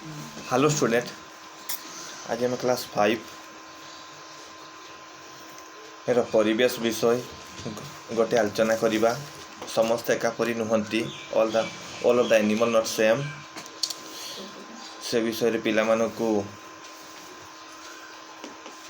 Hello student, ଆଜି ଆମେ class 5 ର ପରିବେଶ ବିଷୟ ଗୋଟେ ଆଲୋଚନା କରିବା। ସମସ୍ତେ ଏକାପରି ନୁହନ୍ତି। All of the animal not same. ସେ ବିଷୟରେ ପିଲାମାନଙ୍କୁ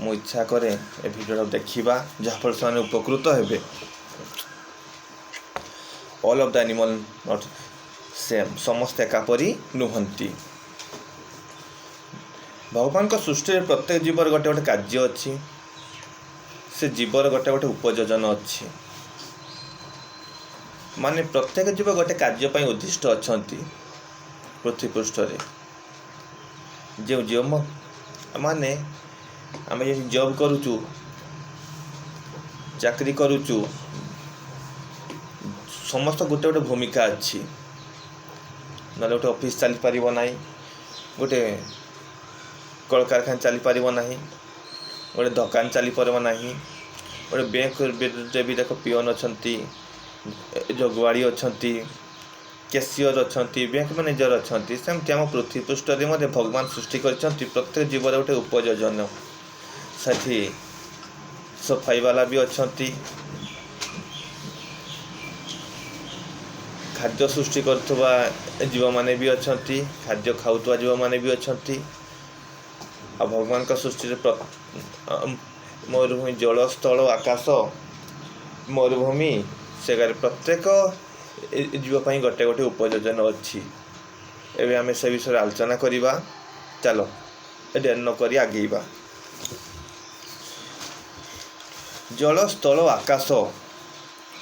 ମୁଁ ଇଚ୍ଛା କରେ ଏ ଭିଡ଼ିଓଟା ଦେଖିବା, ଯାହାଫଳରେ ସେମାନେ ଉପକୃତ ହେବେ। All of the animal not same. ସମସ୍ତେ ଏକାପରି ନୁହନ୍ତି। ଭଗବାନଙ୍କ ସୃଷ୍ଟିରେ ପ୍ରତ୍ୟେକ ଜୀବର ଗୋଟେ ଗୋଟେ କାର୍ଯ୍ୟ ଅଛି। ସେ ଜୀବର ଗୋଟେ ଗୋଟେ ଉପଯୋଜନ ଅଛି। ମାନେ ପ୍ରତ୍ୟେକ ଜୀବ ଗୋଟେ କାର୍ଯ୍ୟ ପାଇଁ ଉଦ୍ଦିଷ୍ଟ ଅଛନ୍ତି ପୃଥିବୀ ପୃଷ୍ଠରେ। ଯେଉଁ ଜୀବ ମାନେ ଆମେ ଯେମିତି ଜବ୍ କରୁଛୁ, ଚାକିରି କରୁଛୁ, ସମସ୍ତ ଗୋଟେ ଗୋଟେ ଭୂମିକା ଅଛି। ନହେଲେ ଗୋଟେ ଅଫିସ୍ ଚାଲିପାରିବ ନାହିଁ, ଗୋଟେ କଳକାରଖାନା ଚାଲିପାରିବ ନାହିଁ, ଗୋଟେ ଦୋକାନ ଚାଲିପାରିବ ନାହିଁ। ଗୋଟେ ବ୍ୟାଙ୍କରେ ବି ଦେଖ, ପିଅନ ଅଛନ୍ତି, ଜଗୁଆଳି ଅଛନ୍ତି, କ୍ୟାସିୟର ଅଛନ୍ତି, ବ୍ୟାଙ୍କ ମ୍ୟାନେଜର ଅଛନ୍ତି। ସେମିତି ଆମ ପୃଥିବୀ ପୃଷ୍ଠରେ ମଧ୍ୟ ଭଗବାନ ସୃଷ୍ଟି କରିଛନ୍ତି ପ୍ରତ୍ୟେକ ଜୀବର ଗୋଟେ ଉପଯୋଜନ। ସେଠି ସଫାଇବାଲା ବି ଅଛନ୍ତି, ଖାଦ୍ୟ ସୃଷ୍ଟି କରୁଥିବା ଜୀବମାନେ ବି ଅଛନ୍ତି, ଖାଦ୍ୟ ଖାଉଥିବା ଜୀବମାନେ ବି ଅଛନ୍ତି। ଆଉ ଭଗବାନଙ୍କ ସୃଷ୍ଟିରେ ମରୁଭୂମି, ଜଳ, ସ୍ଥଳ, ଆକାଶ, ମରୁଭୂମି, ସେଗାରେ ପ୍ରତ୍ୟେକ ଜୀବ ପାଇଁ ଗୋଟେ ଗୋଟେ ଉପଯୋଜନ ଅଛି। ଏବେ ଆମେ ସେ ବିଷୟରେ ଆଲୋଚନା କରିବା। ଚାଲ, ଡେରି ନକରି ଆଗେଇବା। ଜଳ, ସ୍ଥଳ, ଆକାଶ,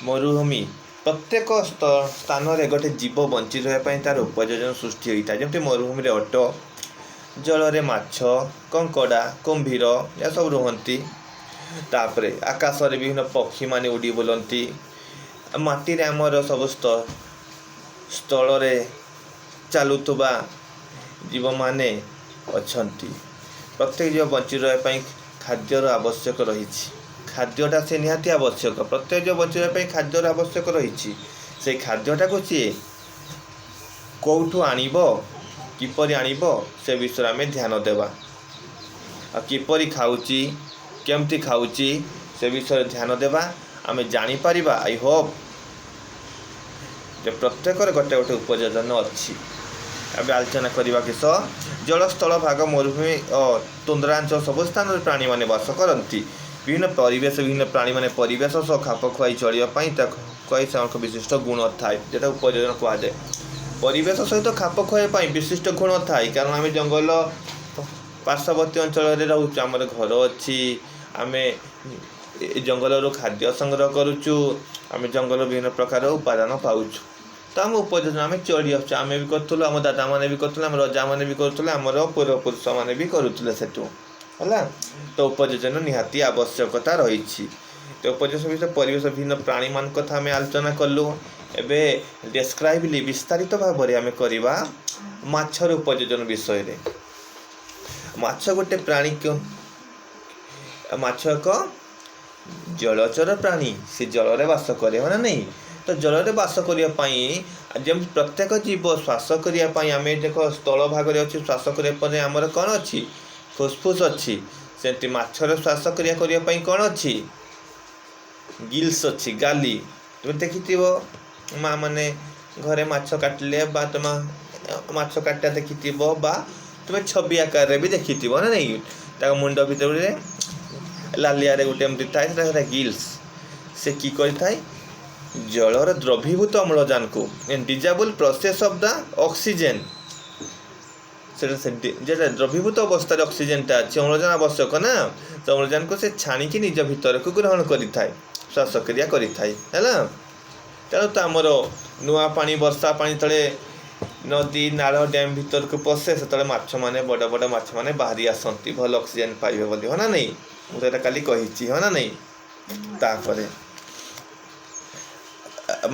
ମରୁଭୂମି, ପ୍ରତ୍ୟେକ ସ୍ଥାନରେ ଗୋଟେ ଜୀବ ବଞ୍ଚି ରହିବା ପାଇଁ ତାର ଉପଯୋଜନ ସୃଷ୍ଟି ହୋଇଥାଏ। ଯେମିତି ମରୁଭୂମିରେ ଓଟ, ଜଳରେ ମାଛ, କଙ୍କଡ଼ା, କୁମ୍ଭୀର ଏସବୁ ରୁହନ୍ତି। ତାପରେ ଆକାଶରେ ବିଭିନ୍ନ ପକ୍ଷୀମାନେ ଉଡ଼ି ବୁଲନ୍ତି। ମାଟିରେ ଆମର ସବୁ ସ୍ଥଳରେ ଚାଲୁଥିବା ଜୀବମାନେ ଅଛନ୍ତି। ପ୍ରତ୍ୟେକ ଜୀବ ବଞ୍ଚି ରହିବା ପାଇଁ ଖାଦ୍ୟର ଆବଶ୍ୟକ ରହିଛି। ଖାଦ୍ୟଟା ସେ ନିହାତି ଆବଶ୍ୟକ। ପ୍ରତ୍ୟେକ ଜୀବ ବଞ୍ଚି ରହିବା ପାଇଁ ଖାଦ୍ୟର ଆବଶ୍ୟକ ରହିଛି। ସେଇ ଖାଦ୍ୟଟାକୁ ସିଏ କେଉଁଠୁ ଆଣିବ, କିପରି ଆଣିବ, ସେ ବିଷୟରେ ଆମେ ଧ୍ୟାନ ଦେବା। ଆଉ କିପରି ଖାଉଛି, କେମିତି ଖାଉଛି, ସେ ବିଷୟରେ ଧ୍ୟାନ ଦେବା। ଆମେ ଜାଣିପାରିବା, I Hope, ଯେ ପ୍ରତ୍ୟେକର ଗୋଟେ ଗୋଟେ ଉପଯୋଜନ ଅଛି। ଏବେ ଆଲୋଚନା କରିବା କିସ? ଜଳ, ସ୍ଥଳ ଭାଗ, ମରୁଭୂମି ଓ ତୁନ୍ଦ୍ରାଞ୍ଚଳ, ସବୁ ସ୍ଥାନରେ ପ୍ରାଣୀମାନେ ବାସ କରନ୍ତି। ବିଭିନ୍ନ ପରିବେଶ, ବିଭିନ୍ନ ପ୍ରାଣୀମାନେ ପରିବେଶ ସହ ଖାପ ଖୁଆଇ ଚଳିବା ପାଇଁ ତାକୁ ଖୁଆଇ ସେମାନଙ୍କ ବିଶିଷ୍ଟ ଗୁଣ ଥାଏ, ଯେଟା ଉପଯୋଜନ କୁହାଯାଏ। ପରିବେଶ ସହିତ ଖାପ ଖୁଆଇବା ପାଇଁ ବିଶିଷ୍ଟ ଗୁଣ ଥାଏ, କାରଣ ଆମେ ଜଙ୍ଗଲ ପାର୍ଶ୍ୱବର୍ତ୍ତୀ ଅଞ୍ଚଳରେ ରହୁଛୁ, ଆମର ଘର ଅଛି, ଆମେ ଜଙ୍ଗଲରୁ ଖାଦ୍ୟ ସଂଗ୍ରହ କରୁଛୁ, ଆମେ ଜଙ୍ଗଲରୁ ବିଭିନ୍ନ ପ୍ରକାର ଉପାଦାନ ପାଉଛୁ। ତ ଆମ ଉପଯୋଜନ ଆମେ ଚଳି ଆସୁଛୁ। ଆମେ ବି କରୁଥିଲୁ, ଆମ ଦାଦାମାନେ ବି କରୁଥିଲେ, ଆମ ରଜାମାନେ ବି କରୁଥିଲେ, ଆମର ପୂର୍ବପୁରୁଷମାନେ ବି କରୁଥିଲେ ସେଠୁ ହେଲା। ତ ଉପଯୋଜନ ନିହାତି ଆବଶ୍ୟକତା ରହିଛି। ତ ଉପଯୋଜନ ବିଷୟରେ ପରିବେଶ, ଭିନ୍ନ ପ୍ରାଣୀମାନଙ୍କ କଥା ଆମେ ଆଲୋଚନା କଲୁ। ଏବେ ଡେସ୍କ୍ରାଇବଲି, ବିସ୍ତାରିତ ଭାବରେ ଆମେ କରିବା ମାଛର ଉପଯୋଜନ ବିଷୟରେ। ମାଛ ଗୋଟେ ପ୍ରାଣୀ। ମାଛ ଏକ ଜଳଚର ପ୍ରାଣୀ। ସେ ଜଳରେ ବାସ କରେ, ହଁ ନା ନାହିଁ? ତ ଜଳରେ ବାସ କରିବା ପାଇଁ, ଯେମିତି ପ୍ରତ୍ୟେକ ଜୀବ ଶ୍ୱାସ କରିବା ପାଇଁ, ଆମେ ଦେଖ ସ୍ଥଳ ଭାଗରେ ଅଛି, ଶ୍ୱାସ କରିବା ପାଇଁ ଆମର କ'ଣ ଅଛି? ଫୁସଫୁସ ଅଛି। ସେମିତି ମାଛର ଶ୍ୱାସକ୍ରିୟା କରିବା ପାଇଁ କ'ଣ ଅଛି? ଗିଲ୍ସ ଅଛି, ଗାଲି। ତୁମେ ଦେଖିଥିବ, ମା ମାନେ ଘରେ ମାଛ କାଟିଲେ ବା ତୁମ ମାଛ କାଟିବା ଦେଖିଥିବ ବା ତୁମେ ଛବି ଆକାରରେ ବି ଦେଖିଥିବ, ନା ନାଇଁ? ତାଙ୍କ ମୁଣ୍ଡ ଭିତରେ ଲାଲିଆରେ ଗୋଟେ ଏମିତି ଥାଏ, ସେଟା ଗିଲ୍ସ। ସେ କି କରିଥାଏ? ଜଳର ଦ୍ରବୀଭୂତ ଅମ୍ଳଜାନକୁ, dissolved process of the oxygen, ସେଟା ସେ ଯେଟା ଦ୍ରବୀଭୂତ ଅବସ୍ଥାରେ ଅକ୍ସିଜେନଟା ଅଛି, ଅମ୍ଳଜାନ ଆବଶ୍ୟକ ନା, ତ ଅମ୍ଳଜାନକୁ ସେ ଛାଣିକି ନିଜ ଭିତରକୁ ଗ୍ରହଣ କରିଥାଏ, ଶ୍ୱାସକ୍ରିୟା କରିଥାଏ, ହେଲା। ତେଣୁ ତ ଆମର ନୂଆ ପାଣି, ବର୍ଷା ପାଣି ତଳେ ନଦୀ, ନାଳ, ଡ୍ୟାମ୍ ଭିତରକୁ ପଶେ, ସେତେବେଳେ ମାଛମାନେ, ବଡ଼ ବଡ଼ ମାଛମାନେ ବାହାରି ଆସନ୍ତି ଭଲ ଅକ୍ସିଜେନ୍ ପାଇବେ ବୋଲି, ହଁ ନା ନାଇଁ? ମୁଁ ତ ଏଇଟା କାଲି କହିଛି, ହଁ ନା ନାଇଁ? ତାପରେ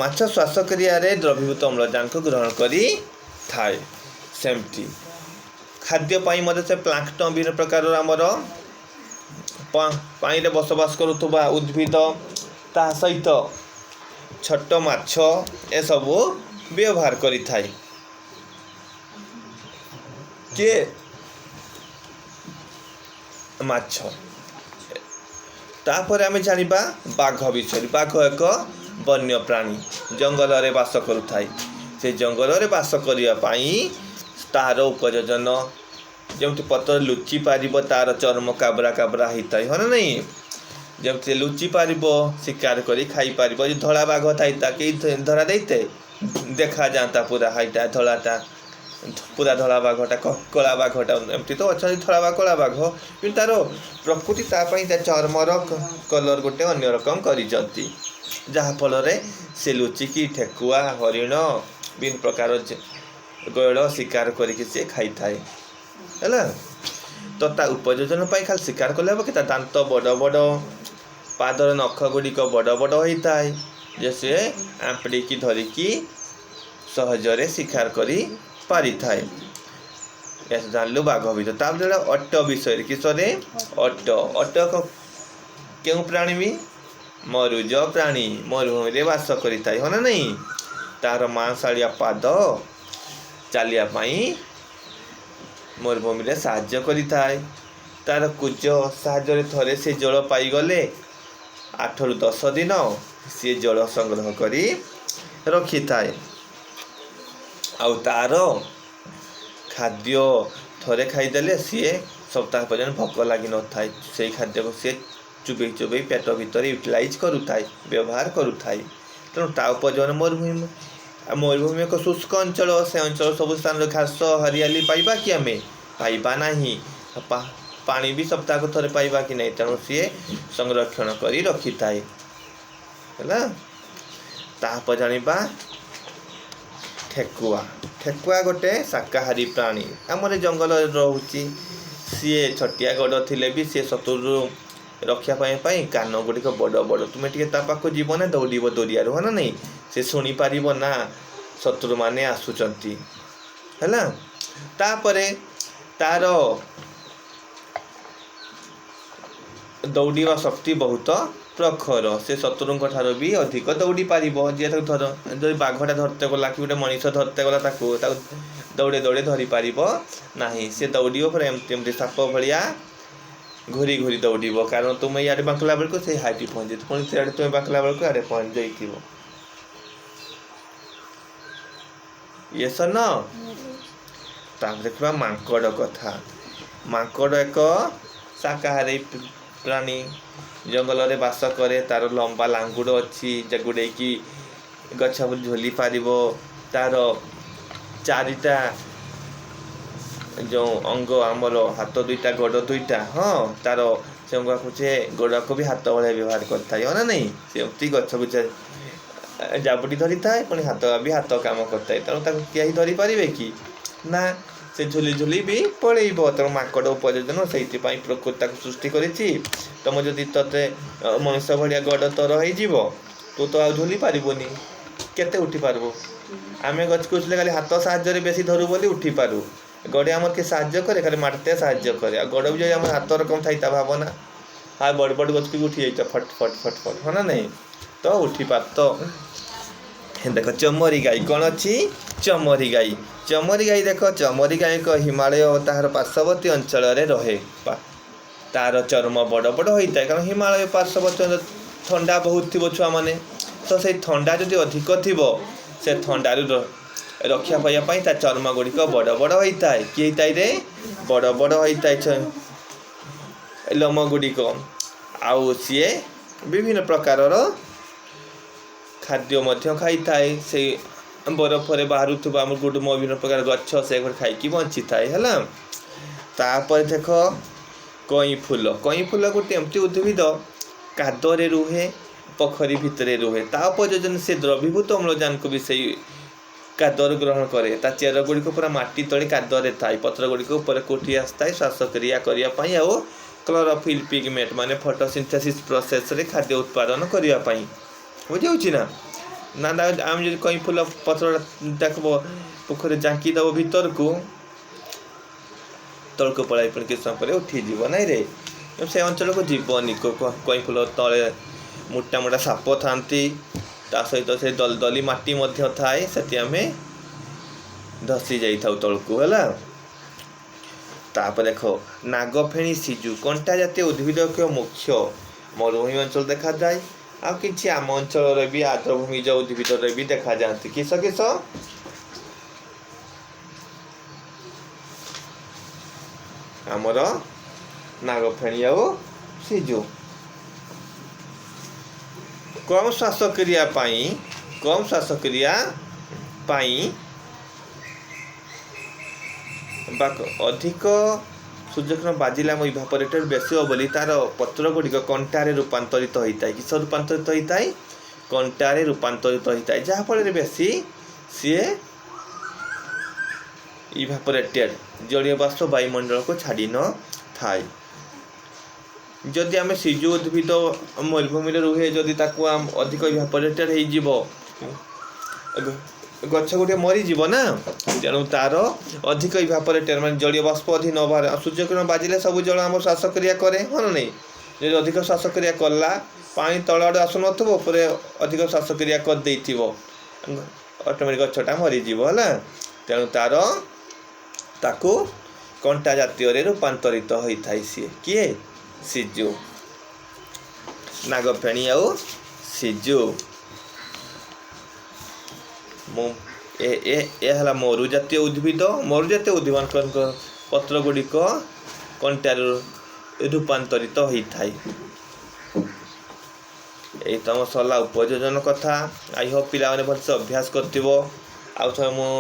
ମାଛ ଶ୍ୱାସକ୍ରିୟାରେ ଦ୍ରବୀଭୂତ ଅମ୍ଳଜାନକୁ ଗ୍ରହଣ କରିଥାଏ। ସେମିତି ଖାଦ୍ୟ ପାଇଁ ମଧ୍ୟ ସେ ପ୍ଲାଙ୍କଟନ୍, ବିଭିନ୍ନ ପ୍ରକାରର ଆମର ପାଣିରେ ବସବାସ କରୁଥିବା ଉଦ୍ଭିଦ, ତା ସହିତ ଛୋଟ ମାଛ, ଏସବୁ ବ୍ୟବହାର କରିଥାଏ। କିଏ? ମାଛ। ତାପରେ ଆମେ ଜାଣିବା ବାଘ ବିଷୟରେ। ବାଘ ଏକ ବନ୍ୟ ପ୍ରାଣୀ, ଜଙ୍ଗଲରେ ବାସ କରୁଥାଏ। ସେ ଜଙ୍ଗଲରେ ବାସ କରିବା ପାଇଁ ତାହାର ଉପଯୋଜନ ଯେମିତି ପତ୍ର ଲୁଚି ପାରିବ, ତାର ଚର୍ମ କାବରା କାବରା ହେଇଥାଏ, ହଁ ନା ନାହିଁ? ଯେମିତି ଲୁଚି ପାରିବ, ଶିକାର କରି ଖାଇପାରିବ। ଯଦି ଧଳା ବାଘ ଥାଏ, ତା କେହି ଧରା ଦେଇଥାଏ ଦେଖାଯାଆନ୍ତା ପୁରା ହାଇଟା ଧଳାଟା, ପୁରା ଧଳା ବାଘଟା, କଳା ବାଘଟା। ଏମିତି ତ ଅଛନ୍ତି ଧଳା ବାଘ, କଳା ବାଘ, କିନ୍ତୁ ତାର ପ୍ରକୃତି ତା ପାଇଁ ତା ଚର୍ମର କଲର୍ ଗୋଟେ ଅନ୍ୟ ରକମ କରିଛନ୍ତି, ଯାହାଫଳରେ ସେ ଲୁଚିକି ଠେକୁଆ, ହରିଣ, ବିଭିନ୍ନ ପ୍ରକାର ଗୟଳ ଶିକାର କରିକି ସେ ଖାଇଥାଏ। ହେଲା ତ, ତା ଉପଯୋଜନ ପାଇଁ ଖାଲି ଶିକାର କଲେ ହେବ କି? ତା ଦାନ୍ତ ବଡ଼ ବଡ଼, ପାଦର ନଖ ଗୁଡ଼ିକ ବଡ଼ ବଡ଼ ହୋଇଥାଏ ଯେ ସେ ଆମ୍ପିଡ଼ିକି ଧରିକି ସହଜରେ ଶିକାର କରି ପାରିଥାଏ। ଏହା ଜାଣିଲୁ ବାଘ ବିଷୟ। ତାପରେ ହେଲା ଓଟ ବିଷୟରେ। କିସରେ? ଓଟ। ଓଟ କେଉଁ ପ୍ରାଣୀ ବି? ମରୁଜ ପ୍ରାଣୀ, ମରୁଭୂମିରେ ବାସ କରିଥାଏ, ହଁ ନା ନାହିଁ? ତାର ମାଂସାଳିଆ ପାଦ ଚାଲିବା ପାଇଁ ମରୁଭୂମିରେ ସାହାଯ୍ୟ କରିଥାଏ। ତାର କୁଜ ସାହାଯ୍ୟରେ ଥରେ ସେ ଜଳ ପାଇଗଲେ 8ରୁ 10 ଦିନ ସିଏ ଜଳ ସଂଗ୍ରହ କରି ରଖିଥାଏ। ଆଉ ତାର ଖାଦ୍ୟ ଥରେ ଖାଇଦେଲେ ସିଏ ସପ୍ତାହ ପର୍ଯ୍ୟନ୍ତ ଭୋକ ଲାଗିନଥାଏ। ସେଇ ଖାଦ୍ୟକୁ ସିଏ ଚୋବେଇ ଚୋବେଇ ପେଟ ଭିତରେ ୟୁଟିଲାଇଜ୍ କରୁଥାଏ, ବ୍ୟବହାର କରୁଥାଏ। ତେଣୁ ତା ଉପଜୀବନ ମରୁଭୂମି। ଆଉ ମରୁଭୂମି ଏକ ଶୁଷ୍କ ଅଞ୍ଚଳ। ସେ ଅଞ୍ଚଳ ସବୁ ସ୍ଥାନରେ ଘାସ ହରିଆଲି ପାଇବା କି? ଆମେ ପାଇବା ନାହିଁ। ପାଣି ବି ସପ୍ତାହକୁ ଥରେ ପାଇବା କି ନାହିଁ? ତେଣୁ ସିଏ ସଂରକ୍ଷଣ କରି ରଖିଥାଏ। ହେଲା, ତାପରେ ଜାଣିବା ଠେକୁଆ। ଠେକୁଆ ଗୋଟେ ଶାକାହାରୀ ପ୍ରାଣୀ, ଆମର ଜଙ୍ଗଲରେ ରହୁଛି। ସିଏ ଛୋଟିଆ ଗୋଡ଼ ଥିଲେ ବି ସିଏ ଶତ୍ରୁରୁ ରକ୍ଷା ପାଇବା ପାଇଁ କାନ ଗୁଡ଼ିକ ବଡ଼ ବଡ଼। ତୁମେ ଟିକେ ତା ପାଖକୁ ଯିବ ନା, ଦୌଡ଼ିବ ଦୌଡ଼ିଆରୁ, ହଁ ନା ନାହିଁ? ସେ ଶୁଣିପାରିବ ନା ଶତ୍ରୁମାନେ ଆସୁଛନ୍ତି। ହେଲା, ତାପରେ ତାର ଦୌଡ଼ିବା ଶକ୍ତି ବହୁତ ପ୍ରଖର। ସେ ଶତ୍ରୁଙ୍କ ଠାରୁ ବି ଅଧିକ ଦୌଡ଼ି ପାରିବ। ଯିଏ ତାକୁ ଧର, ଯଦି ବାଘଟା ଧରତେ ଗଲା କି ଗୋଟେ ମଣିଷ ଧରତେ ଗଲା, ତାକୁ ଦୌଡ଼େ ଦୌଡ଼େ ଧରିପାରିବ ନାହିଁ। ସେ ଦୌଡ଼ିବ ପୁରା ଏମିତି ଏମିତି, ସାପ ଭଳିଆ ଘୁରି ଘୁରି ଦୌଡ଼ିବ। କାରଣ ତୁମେ ଇଆଡ଼େ ବାଙ୍କିଲା ବେଳକୁ ସେ ହାଇଟି ପହଞ୍ଚି, ପୁଣି ସିଆଡ଼େ ତୁମେ ବାଙ୍କିଲା ବେଳକୁ ଆଡ଼େ ପହଞ୍ଚି ଯାଇଥିବ। ଇଏ ସନ। ତାପରେ ଦେଖିବା ମାଙ୍କଡ଼ କଥା। ମାଙ୍କଡ଼ ଏକ ଶାକାହାରୀ ପ୍ରାଣୀ, ଜଙ୍ଗଲରେ ବାସ କରେ। ତାର ଲମ୍ବା ଲାଙ୍ଗୁଡ଼ ଅଛି, ଗୁଡ଼େଇକି ଗଛ ଝୁଲି ପାରିବ। ତାର ଚାରିଟା ଯେଉଁ ଅଙ୍ଗ ଆମର, ହାତ ଦୁଇଟା, ଗୋଡ଼ ଦୁଇଟା, ହଁ, ତାର ସେ ଅଙ୍ଗକୁ ସେ ଗୋଡ଼କୁ ବି ହାତ ଭଳିଆ ବ୍ୟବହାର କରିଥାଏ, ହଁ ନା ନାହିଁ? ସେମିତି ଗଛକୁ ଜାବୁଡ଼ି ଧରିଥାଏ, ପୁଣି ହାତ ବି ହାତ କାମ କରିଥାଏ। ତେଣୁ ତାକୁ କେହି ଧରିପାରିବେ କି? ନା, ସେ ଝୁଲି ଝୁଲି ବି ପଳେଇବ। ତେଣୁ ମାଙ୍କଡ଼ ଉପଯୋଜନ ସେଇଥିପାଇଁ ପ୍ରକୃତି ତାକୁ ସୃଷ୍ଟି କରିଛି। ତମ ଯଦି ତତେ ମଣିଷ ଭଳିଆ ଗୋଡ଼ ତୋର ହେଇଯିବ, ତୁ ତ ଆଉ ଝୁଲି ପାରିବୁନି। କେତେ ଉଠି ପାରିବୁ? ଆମେ ଗଛକୁ ଉଠିଲେ ଖାଲି ହାତ ସାହାଯ୍ୟରେ ବେଶୀ ଧରୁ ବୋଲି ଉଠିପାରୁ। ଗୋଡ଼େ ଆମର କିଏ ସାହାଯ୍ୟ କରେ? ଖାଲି ମାଟିତେ ସାହାଯ୍ୟ କରେ। ଆଉ ଗୋଡ଼ ବି ଯଦି ଆମର ହାତ ରକମ ଥାଇ, ତା ଭାବନା ଆଉ ବଡ଼ ବଡ଼ ଗଛକୁ ବି ଉଠି ଯାଇଛ ଫଟ ଫଟ ଫଟ ଫଟ, ହଁ ନା ନାହିଁ? ତ ଉଠିପାର ତ। ଦେଖ, ଚମରି ଗାଈ କ'ଣ ଅଛି? ଚମରି ଗାଈ, ଚମରି ଗାଈ ଦେଖ। ଚମରି ଗାଈ ଏକ ହିମାଳୟ ଓ ତାହାର ପାର୍ଶ୍ୱବର୍ତ୍ତୀ ଅଞ୍ଚଳରେ ରହେ। ତାର ଚର୍ମ ବଡ଼ ବଡ଼ ହୋଇଥାଏ, କାରଣ ହିମାଳୟ ପାର୍ଶ୍ୱବର୍ତ୍ତୀ ଥଣ୍ଡା ବହୁତ ଥିବ ଛୁଆମାନେ। ତ ସେଇ ଥଣ୍ଡା ଯଦି ଅଧିକ ଥିବ, ସେ ଥଣ୍ଡାରୁ ରକ୍ଷା ପାଇବା ପାଇଁ ତା ଚର୍ମ ଗୁଡ଼ିକ ବଡ଼ ବଡ଼ ହୋଇଥାଏ। କି ହେଇଥାଏ ରେ? ବଡ଼ ବଡ଼ ହୋଇଥାଏ ଲୋମ ଗୁଡ଼ିକ। ଆଉ ସିଏ ବିଭିନ୍ନ ପ୍ରକାରର ଖାଦ୍ୟ ମଧ୍ୟ ଖାଇଥାଏ। ସେଇ ବରଫରେ ବାହାରୁଥିବା ଆମର ଗୁଡୁମ, ବିଭିନ୍ନ ପ୍ରକାର ଗଛ ସେଗୁଡ଼ା ଖାଇକି ବଞ୍ଚିଥାଏ। ହେଲା, ତାପରେ ଦେଖ କଇଁ ଫୁଲ। କଇଁ ଫୁଲ ଗୋଟେ ଏମିତି ଉଦ୍ଭିଦ, କାଦରେ ରୁହେ, ପୋଖରୀ ଭିତରେ ରୁହେ। ତା ଉପଯୋଜନ ସେ ଦ୍ରବୀଭୂତ ଅମ୍ଳଜାନକୁ ବି ସେଇ କାଦରୁ ଗ୍ରହଣ କରେ। ତା ଚେର ଗୁଡ଼ିକ ପୁରା ମାଟି ତଳେ କାଦରେ ଥାଏ, ପତ୍ର ଗୁଡ଼ିକ ଉପରେ ଉଠି ଆସିଥାଏ ଶ୍ୱାସକ୍ରିୟା କରିବା ପାଇଁ ଆଉ କ୍ଲୋରୋଫିଲ୍ ପିଗମେଣ୍ଟ ମାନେ ଫଟୋସିନ୍ଥେସିସ୍ ପ୍ରୋସେସରେ ଖାଦ୍ୟ ଉତ୍ପାଦନ କରିବା ପାଇଁ। ବୁଝିହେଉଛି ନା? ନା, ଆମେ ଯଦି କଇଁ ଫୁଲ ପତ୍ରଟାକୁ ପୋଖରୀ ଜାଙ୍କି ଦେବ ଭିତରକୁ, ତଳକୁ ପଳାଇ ପୁଣି କିଛି ସମୟ ପରେ ଉଠିଯିବ, ନାଇଁ ରେ? ସେ ଅଞ୍ଚଳକୁ ଯିବନି। କଇଁ ଫୁଲ ତଳେ ମୋଟା ମୋଟା ସାପ ଥାନ୍ତି, ତା ସହିତ ସେ ଦଲଦଲି ମାଟି ମଧ୍ୟ ଥାଏ, ସେଠି ଆମେ ଧସି ଯାଇଥାଉ ତଳକୁ। ହେଲା। ତାପରେ ଦେଖ, ନାଗଫେଣୀ, ସିଜୁ କଣ୍ଟା ଜାତୀୟ ଉଦ୍ଭିଦ ମୁଖ୍ୟ ମରୁଭୂମି ଅଞ୍ଚଳ ଦେଖାଯାଏ, ଆଉ କିଛି ଆମ ଅଞ୍ଚଳରେ ବି ଆର୍ଦ୍ରଭୂମିଜ ଉଦ୍ଭିଦରେ ବି ଦେଖାଯାଆନ୍ତି। କିସ କିସ? ଆମର ନାଗଫେଣୀ ଆଉ ସିଜୁ। କମ୍ ଶ୍ୱାସକ୍ରିୟା ପାଇଁ, କମ୍ ଶ୍ୱାସକ୍ରିୟା ପାଇଁ ବା ଅଧିକ ସୂର୍ଯ୍ୟକିରଣ ବାଜିଲେ ଆମ ଇଭାପୋରେଟେଡ୍ ବେଶୀ ହେବ ବୋଲି ତା'ର ପତ୍ର ଗୁଡ଼ିକ କଣ୍ଟାରେ ରୂପାନ୍ତରିତ ହୋଇଥାଏ। କିସ ରୂପାନ୍ତରିତ ହୋଇଥାଏ? କଣ୍ଟାରେ ରୂପାନ୍ତରିତ ହୋଇଥାଏ, ଯାହାଫଳରେ ବେଶୀ ସିଏ ଇଭାପୋରେଟେଡ୍ ଜଳୀୟ ବାଷ୍ପ ବାୟୁମଣ୍ଡଳକୁ ଛାଡ଼ି ନଥାଏ। ଯଦି ଆମେ ସିଜୁ ଉଦ୍ଭିଦ ମରୁଭୂମିରେ ରୁହେ, ଯଦି ତାକୁ ଅଧିକ ଇଭାପୋରେଟେଡ୍ ହେଇଯିବ, ଗଛ ଗୁଡ଼ିକ ମରିଯିବ ନା। ତେଣୁ ତା'ର ଅଧିକ ଇଭାପୋରେଟେଡ୍ ମାନେ ଜଳୀୟ ବାଷ୍ପ ଅଧିକ ନ ବାହାରେ। ସୂର୍ଯ୍ୟକିରଣ ବାଜିଲେ ସବୁ ଜଳ ଆମର ଶ୍ୱାସକ୍ରିୟା କରେ, ହଁ ନା ନାହିଁ? ଯଦି ଅଧିକ ଶ୍ୱାସକ୍ରିୟା କଲା, ପାଣି ତଳ ଆଡ଼ୁ ଆସୁନଥିବ, ଉପରେ ଅଧିକ ଶ୍ୱାସକ୍ରିୟା କରିଦେଇଥିବ, ଅଟୋମେଟିକ୍ ଗଛଟା ମରିଯିବ ହେଲା। ତେଣୁ ତା'ର ତାକୁ କଣ୍ଟା ଜାତୀୟରେ ରୂପାନ୍ତରିତ ହୋଇଥାଏ ସିଏ। କିଏ? ସିଜୁ, ନାଗଫେଣୀ ଆଉ ସିଜୁ। ମୁଁ ଏ ଏ ଏ ହେଲା ମରୁ ଜାତୀୟ ଉଦ୍ଭିଦ। ମରୁ ଜାତୀୟ ଉଦ୍ଭିଦମାନଙ୍କ ପତ୍ର ଗୁଡ଼ିକ କଣ୍ଟାରୁ ରୂପାନ୍ତରିତ ହୋଇଥାଏ। ଏଇ ତମ ସରିଲା ଉପଯୋଜନ କଥା। I Hope ପିଲାମାନେ ଭଲସେ ଅଭ୍ୟାସ କରିଥିବ। ଆଉ ଥରେ ମୁଁ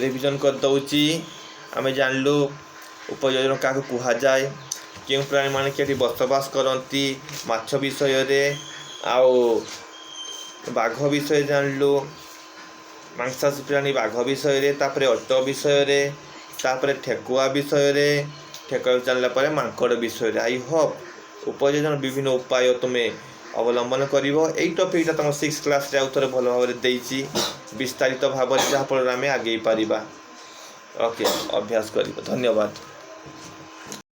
ରିଭିଜନ୍ କରିଦେଉଛି। ଆମେ ଜାଣିଲୁ ଉପଯୋଜନ କାହାକୁ କୁହାଯାଏ, କେଉଁ ପ୍ରାଣୀମାନେ କେଠି ବସବାସ କରନ୍ତି, ମାଛ ବିଷୟରେ ଆଉ ବାଘ ବିଷୟରେ ଜାଣିଲୁ, ମାଂସାଶୀ ପ୍ରାଣୀ ବାଘ ବିଷୟରେ, ତାପରେ ଓଟ ବିଷୟରେ, ତାପରେ ଠେକୁଆ ବିଷୟରେ, ଠେକୁଆ ଜାଣିଲା ପରେ ମାଙ୍କଡ଼ ବିଷୟରେ। I Hope ଉପଯୋଜନ ବିଭିନ୍ନ ଉପାୟ ତୁମେ ଅବଲମ୍ବନ କରିବ। ଏଇ ଟପିକ୍ଟା ତୁମ 6 କ୍ଲାସ୍ରେ ଆଉ ଥରେ ଭଲ ଭାବରେ ଦେଇଛି ବିସ୍ତାରିତ ଭାବରେ, ଯାହାଫଳରେ ଆମେ ଆଗେଇ ପାରିବା। ଓକେ, ଅଭ୍ୟାସ କରିବ। ଧନ୍ୟବାଦ।